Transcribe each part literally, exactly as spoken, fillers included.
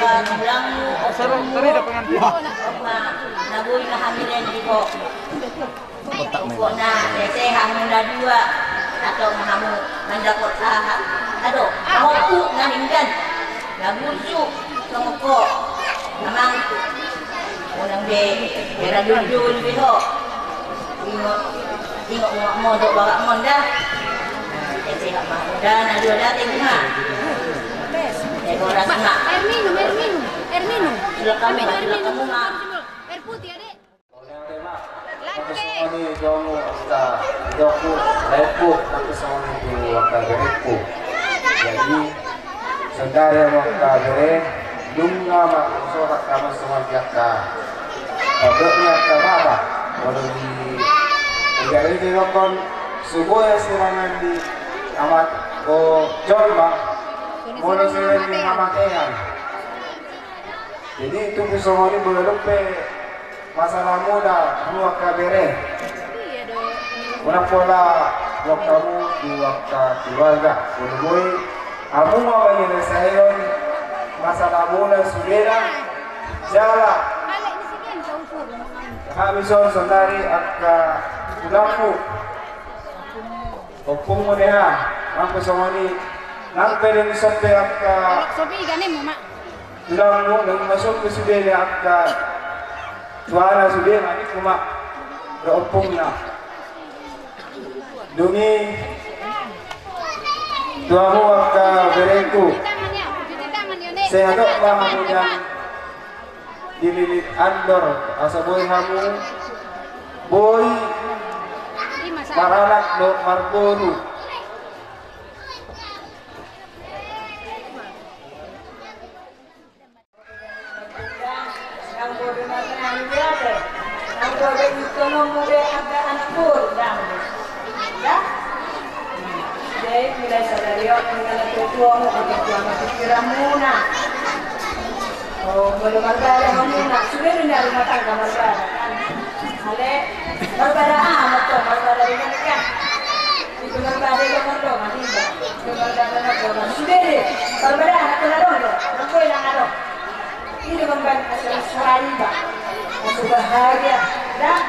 Tulangmu, ompunmu, na boi ma hami lehen di ho. Pokokna sehat hamu na dua, atau hamu mandapot aha, atau hamu na denggan, na burju, songon ho, amang. Unang be, be ra dulu-dulu be ho. Ingot, ingot ma modok bapak monda. Sehat ma. Udah, na dua date bunga. Horas ma. Air minum, air minum, air minum. Silakan, air minum. Air putih, Adek. Laki. Songon i domu, angka doku, laengku, angka songon i tu angka berengku. Jadi, saudara angka bere, nunga ma sorak kamu songon i angka. Pabot ni angka bapa, molo di, udah ini dokon, suboya serangan di amat, o, jolma, molo serangan di hamatean. Jadi, tutu songon i molo dope masalah muna, hamu angka bere. Muna pola, buat hamu, tu angka keluarga. Molo boi, hamu ma manyelesaion masalah muna sudena, jala. Hami songon saudari angka tulangku. Ompungmu, neha, nang pe songon i, nang pe denggan sope angka. Sopi gane mu, Mak. Tulangmu, nang masuk ke sude ni angka. Tuana sude, manik kuma. Dohot ompungna. Dung i. Tu hamu angka berengku. Sehat ma hamu jala. Dililit andor, asa boi hamu. Boi. Maranak dohot marboru. Nang boi be marnani be ate. Nang boi be ingkon mode angka anak boru, nang. Ya? Jadi, mulai sadari on, mulai na tuatua, molo tuatua ma pikiranmuna. O, molo marbada hamuna, sude do na rumah tangga marbada, kan? Ale, marbada aha, marbada dengan ikan. Itu marbada ikan marbada, marbada, marbada. Sude, marbada anak kena dong, dong. Nang boi nang adong. Ini membuat asa sarai, Pak. Asa bahagia. Dah.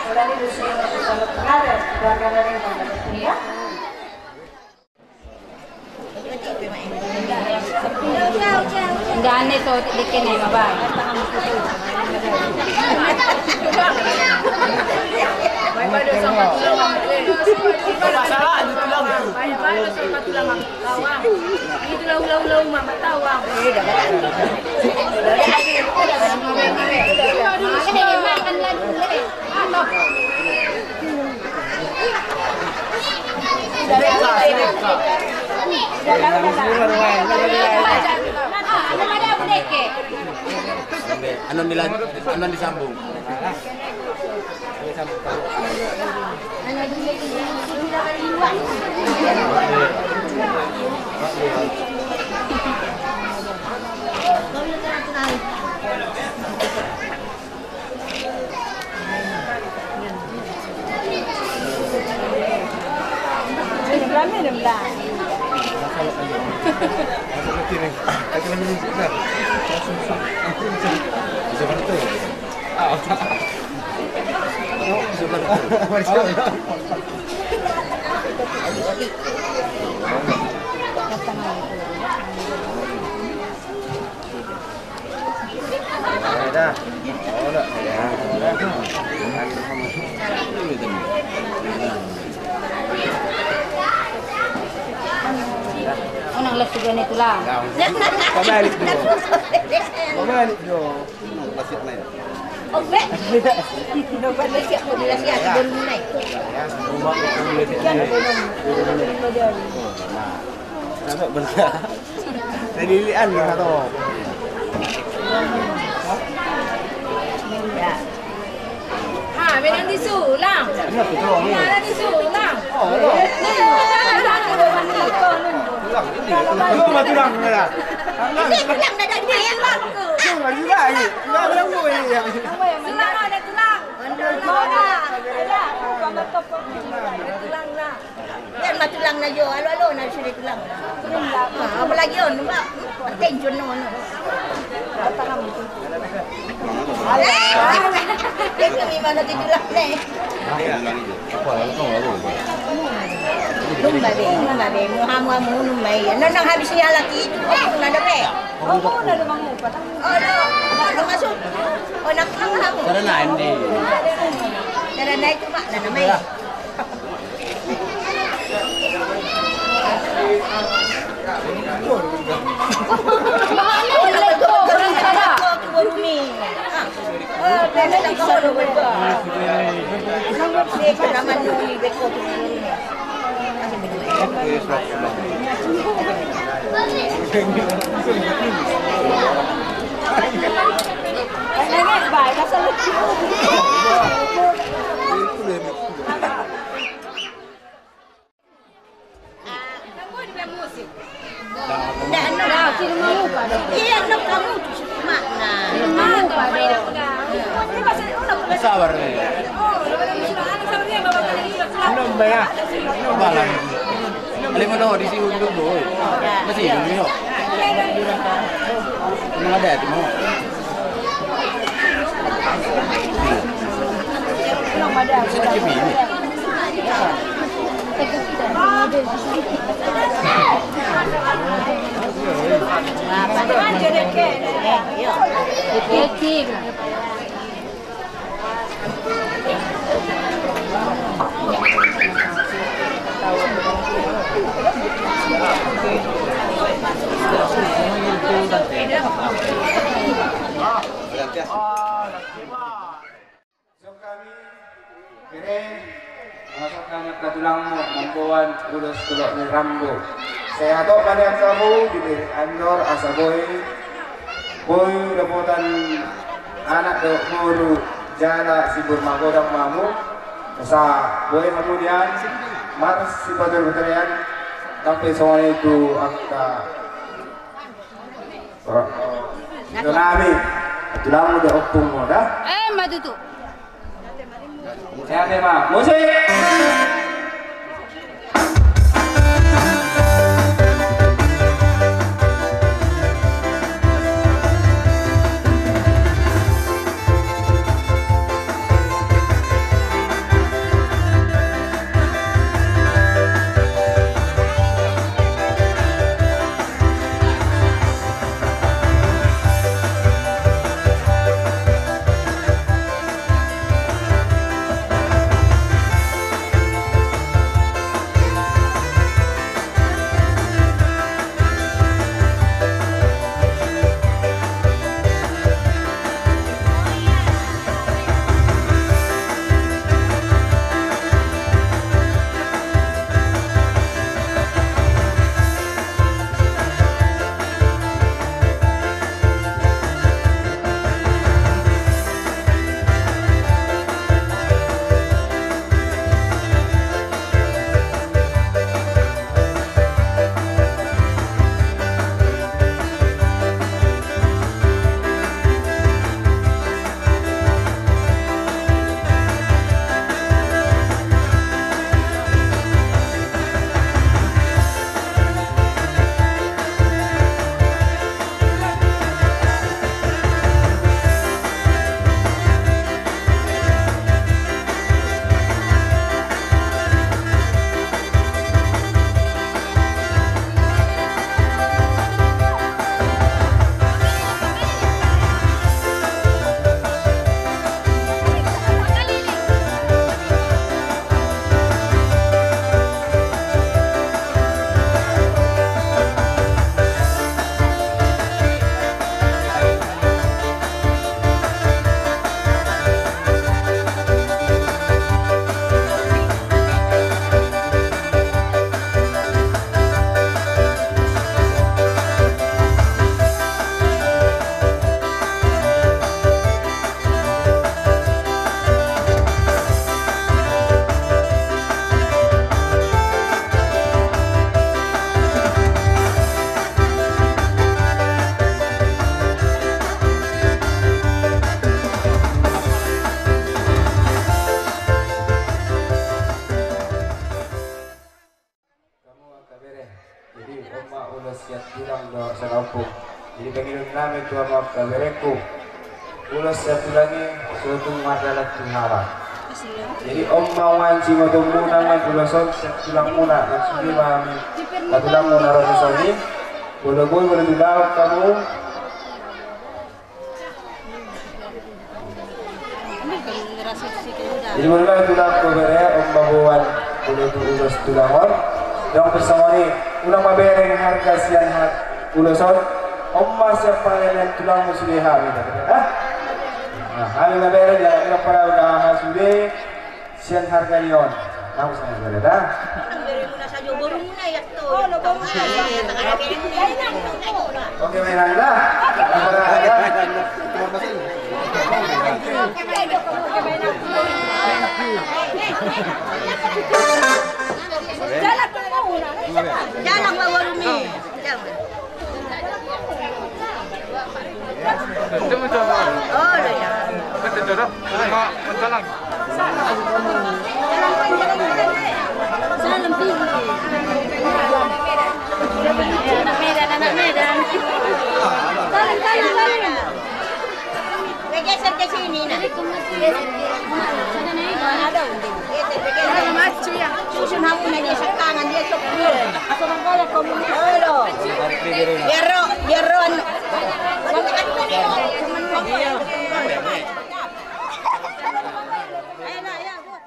Kalau ini sudah masuk sama pengaruh, keluarga lain, ya. Dane so dikene babai. Masalah di tulang. Itu lah ulau-ulau mama tahu. Anu dilan, anu disambung. Unang las juga ni tulang. Pabalik do. Pabalik do. Oke. Dompet lu siap, mobil siap, sebelum mulai. Nah, bener. Lilian lah, toh. Ya. Ha, memang disulang. Iya, betul. Mana disulang? Oh, iya. Ini tulang, ada tulang. Tulang, ada tulang. Sulang, ada tulang. Ada tulang, nah. Biar ma tulang na jo, alo-alo na sude tulang. Ah, apalagi on, Mbak. Attention no, no. Itu gimana titulak nih? Lumba be, lumba be, muhamu hamu lumba iya. Nang habis ni halak itu, oh, nada be. Oh, nada mangupat. Oh, nada, nada masuk. Oh, nak hamu. Karena ini. Karena itu, Pak, nada mai. Iya, no kamu tuh makna. Sabar nih. Belum ya. Balang. Lima no di sini dulu boy. Masih dulu no. Belum ada ya, cuma. Siap kami, kene, masa kami angka tulangmu mamboan ulos Dolok ni Rambu. Sai hatop ma di angka hamu di Bere Andor asa boi, boi dapotan anak dohot boru jala simbur magodang ma hamu. Asa boi hamu dian marsipatuduhon sampe songon i tu angka Ito nami, tulang udah opung mo dah. Eh, ma tutu. Sehat ya, Pak. Musik. Hamu angka bere, jadi on ma ulos sian tulang dohot sian ompung. Jadi pangidoan nami tu hamu angka berengku, ulos sian tulang i so tung mardalan tu haba. Jadi on ma nuaeng singkotonmuna ma ulos on sian tulangmuna, maksudna ma hami, na tulangmuna ro di son i, molo boi molo tu daok hamu. Jadi molo nunga tulang, bere, on ma boan molo tu ulos tulang on. Dong bersama ni, unang mabereng harga sian ha-, ulos on. On ma sian pangalaman tulangmu sude hami, ha? Nah, hami mabereng, jala unang pala udah sude sian harga ni on. Kamu sama sude, ha? Oke, baik, Nanda. Jalan, Pak Warumi. Jalan. Salam, Pi. Anak Medan, anak Medan. Salam, salam, salam. Geser ke sini, nah. Geser, geser. Ada, ada. Geser, geser. Ada, Mas, cuy, ya. Susun hamu na di sekangan dia, cok. Asal kau ya, komunis. Halo. Biar ro, biar ro, anu. Iya. Ayo, nah, ya, gua.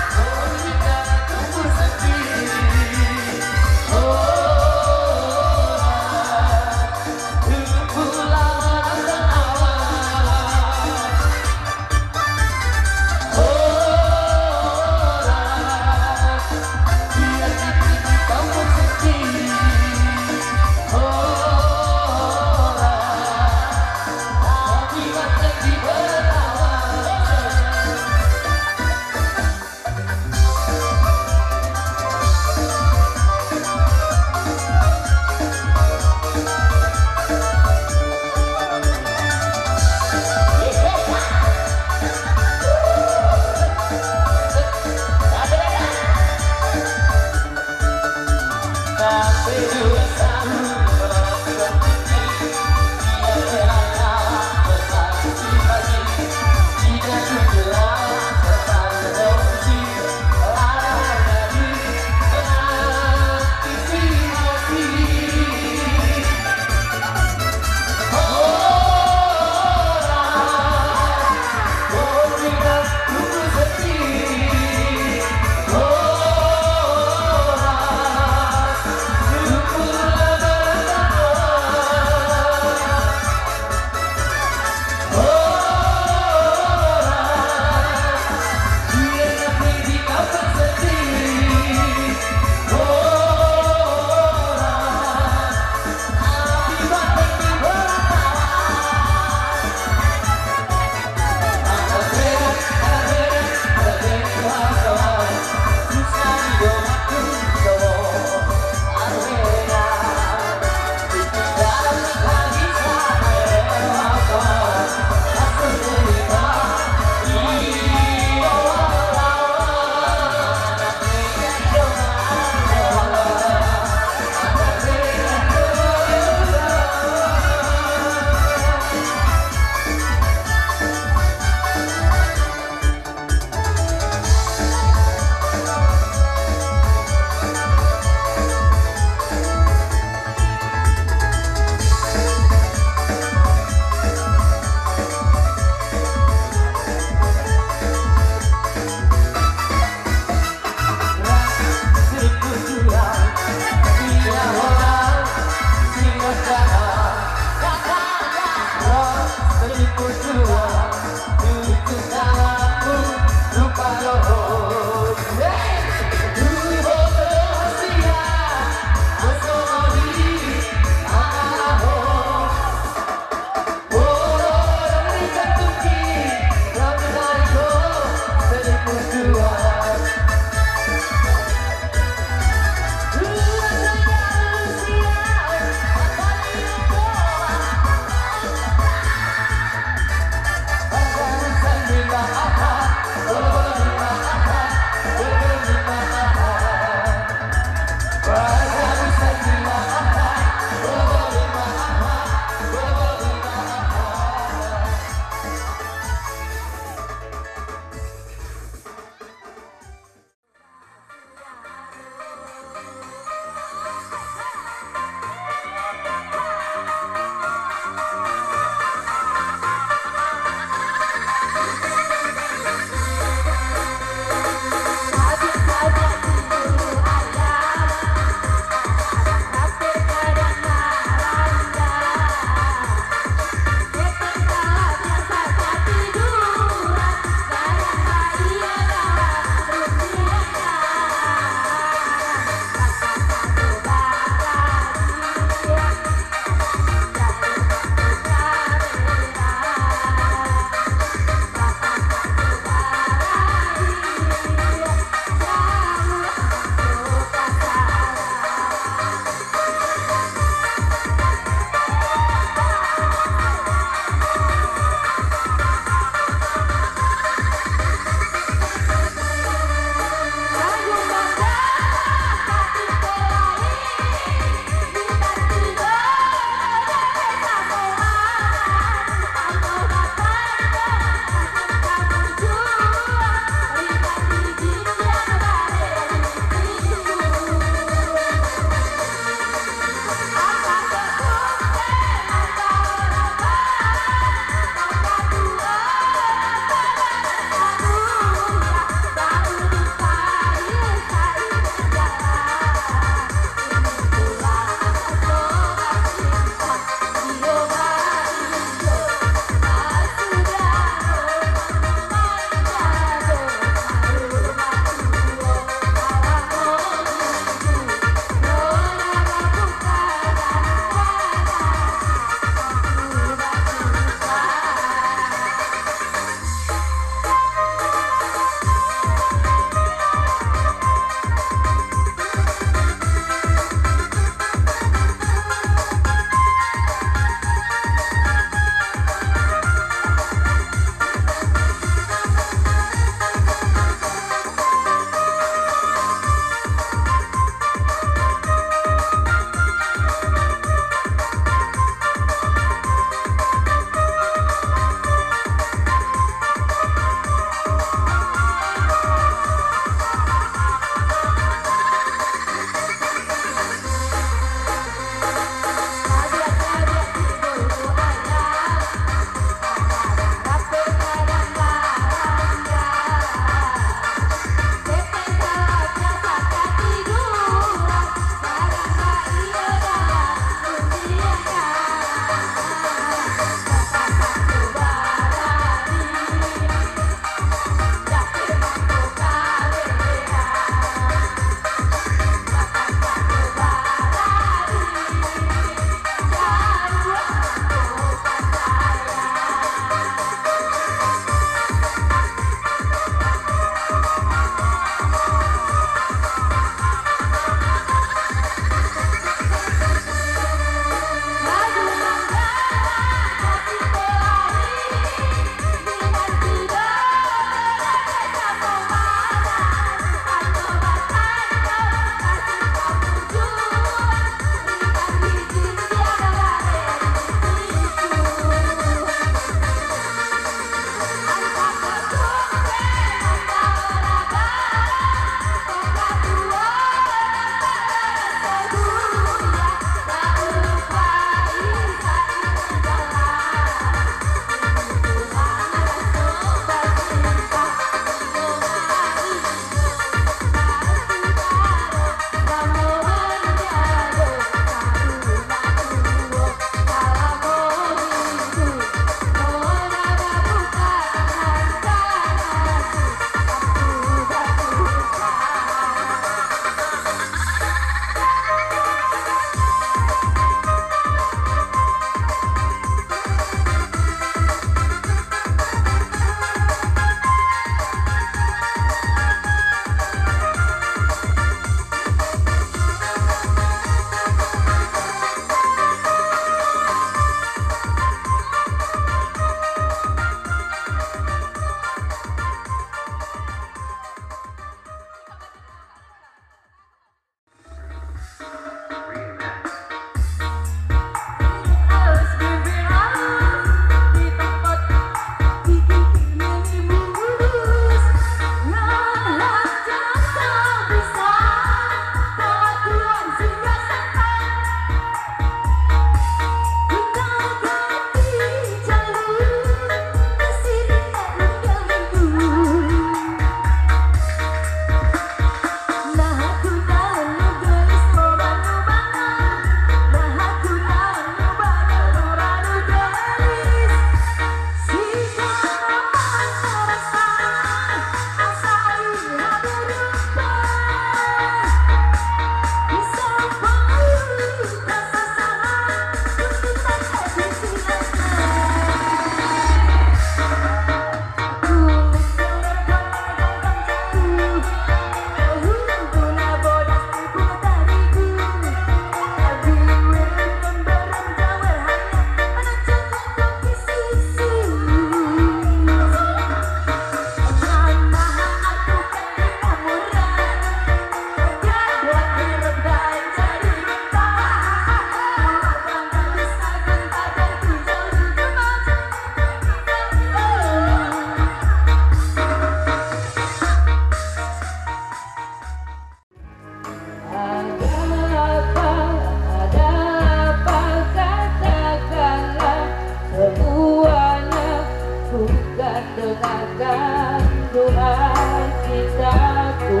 Dengarkan, duhai cintaku.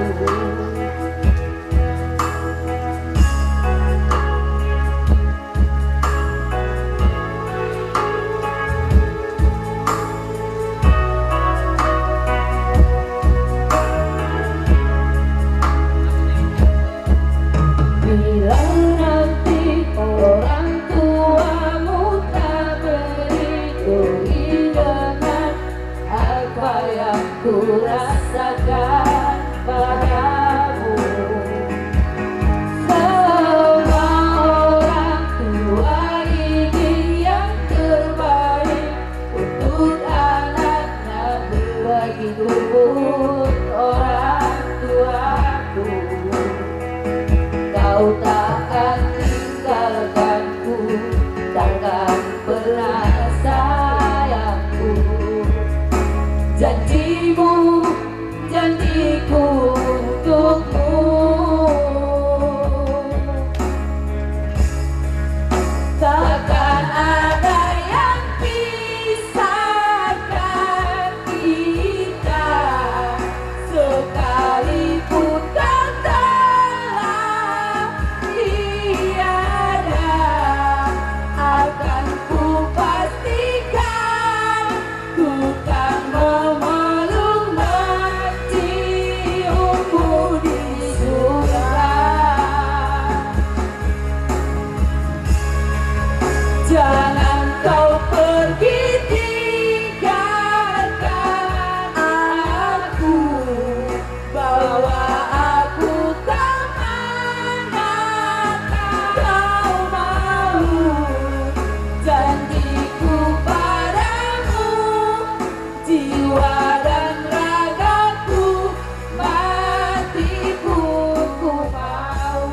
Bila nanti orang tuamu tak beri keinginan, apa yang kurasakan padamu. Semua orang tua ingin yang terbaik untuk anaknya, begitu pun orang tuaku. Kau takkan tinggalkanku, takkan pernah sayangku. Janjimu, janjiku untukmu. Takkan ada yang pisahkan kita, sekalipun kau telah tiada, akan kupastikan ku kan memeluk menciummu di surga. Jangan kau pergi tinggalkan aku, bawa aku ke mana kau mau. Janjiku padamu, jiwa dan ragaku, matiku ku mau.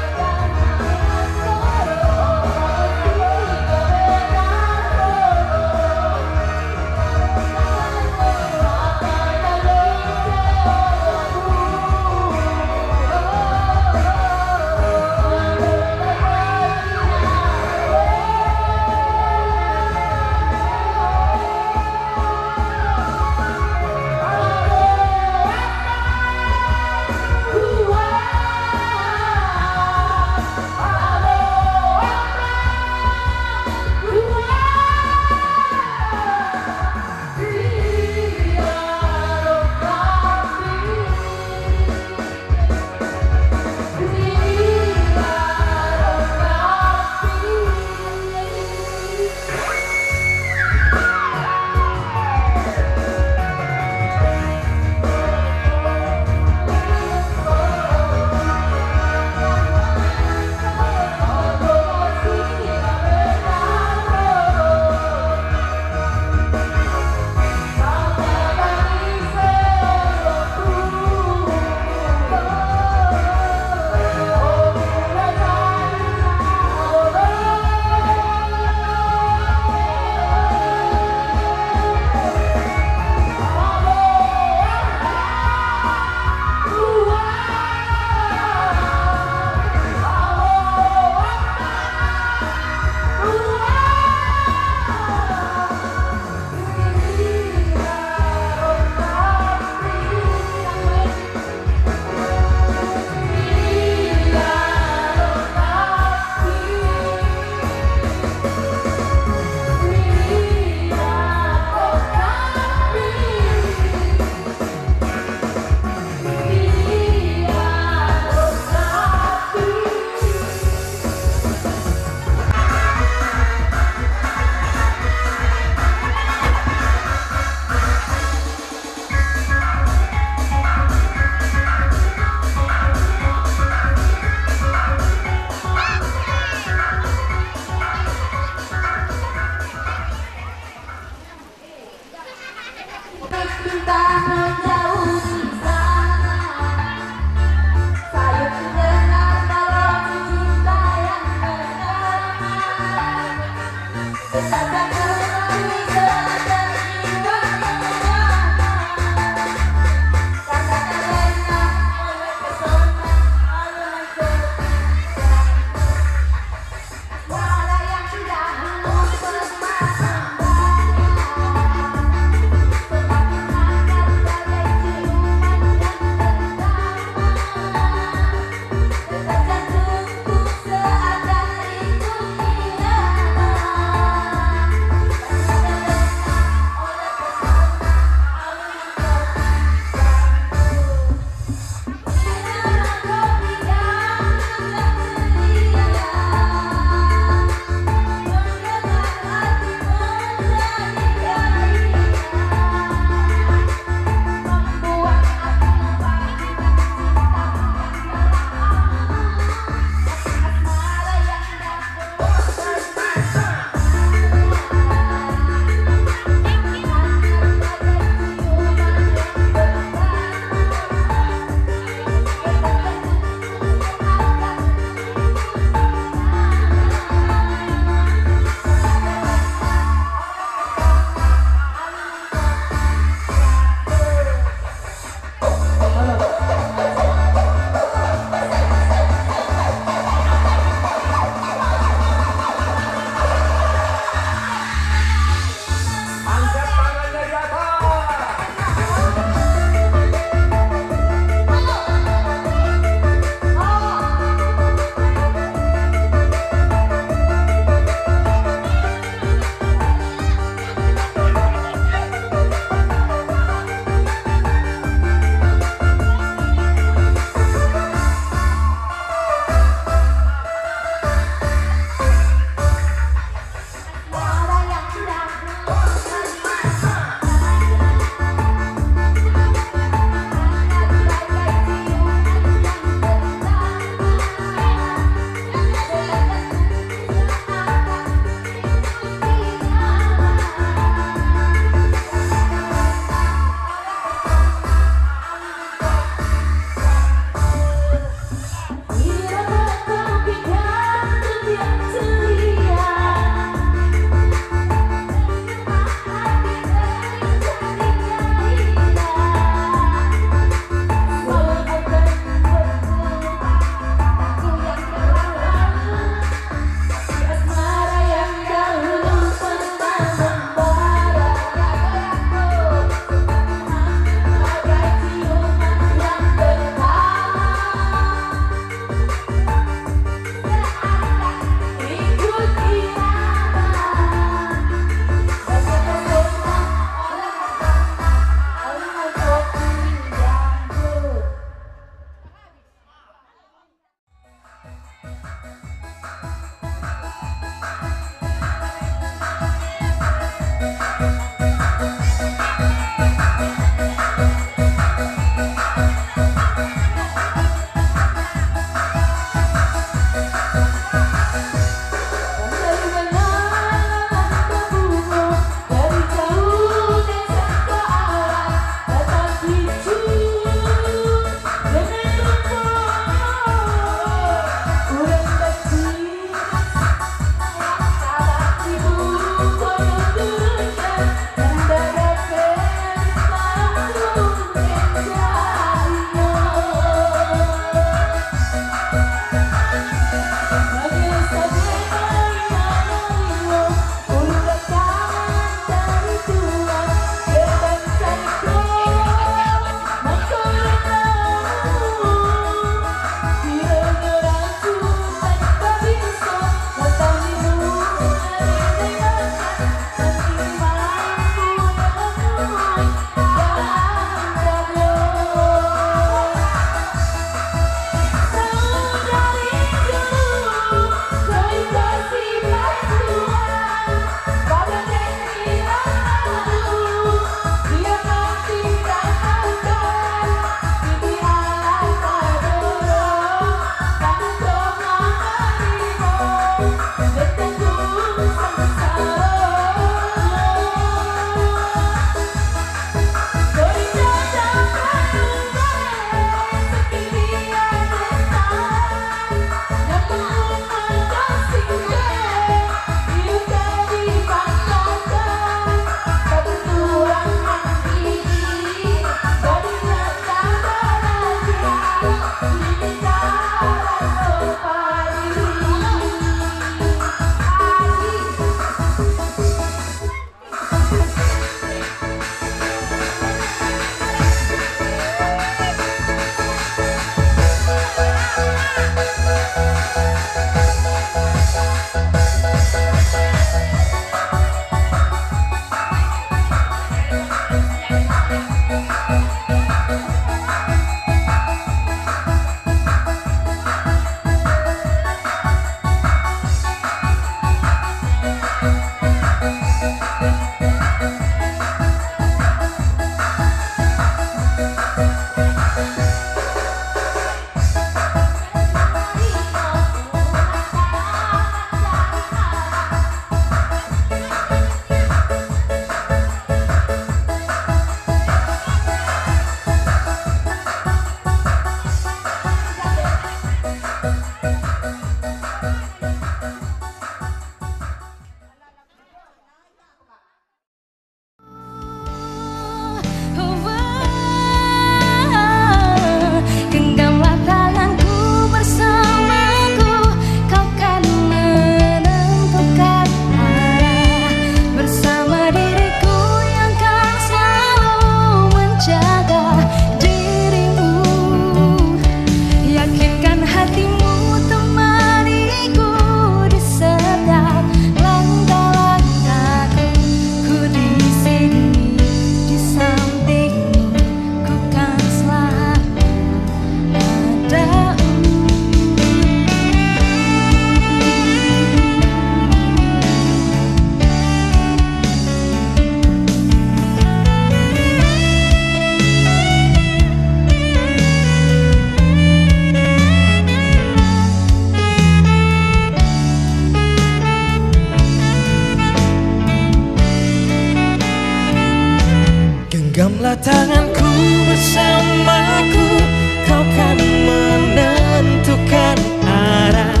Tanganku bersamaku, kau kan menentukan arah.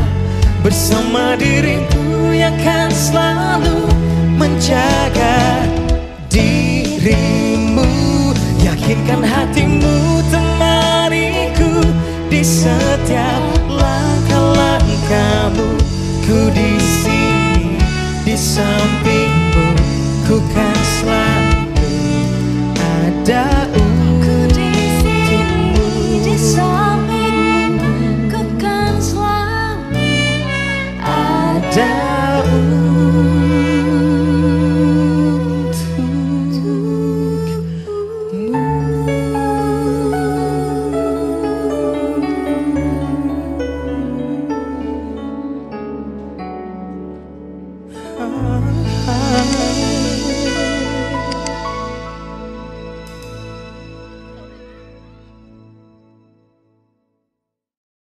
Bersama diriku yang kan selalu menjaga dirimu. Yakinkan hatimu, temaniku di setiap langkah-langkahmu. Ku di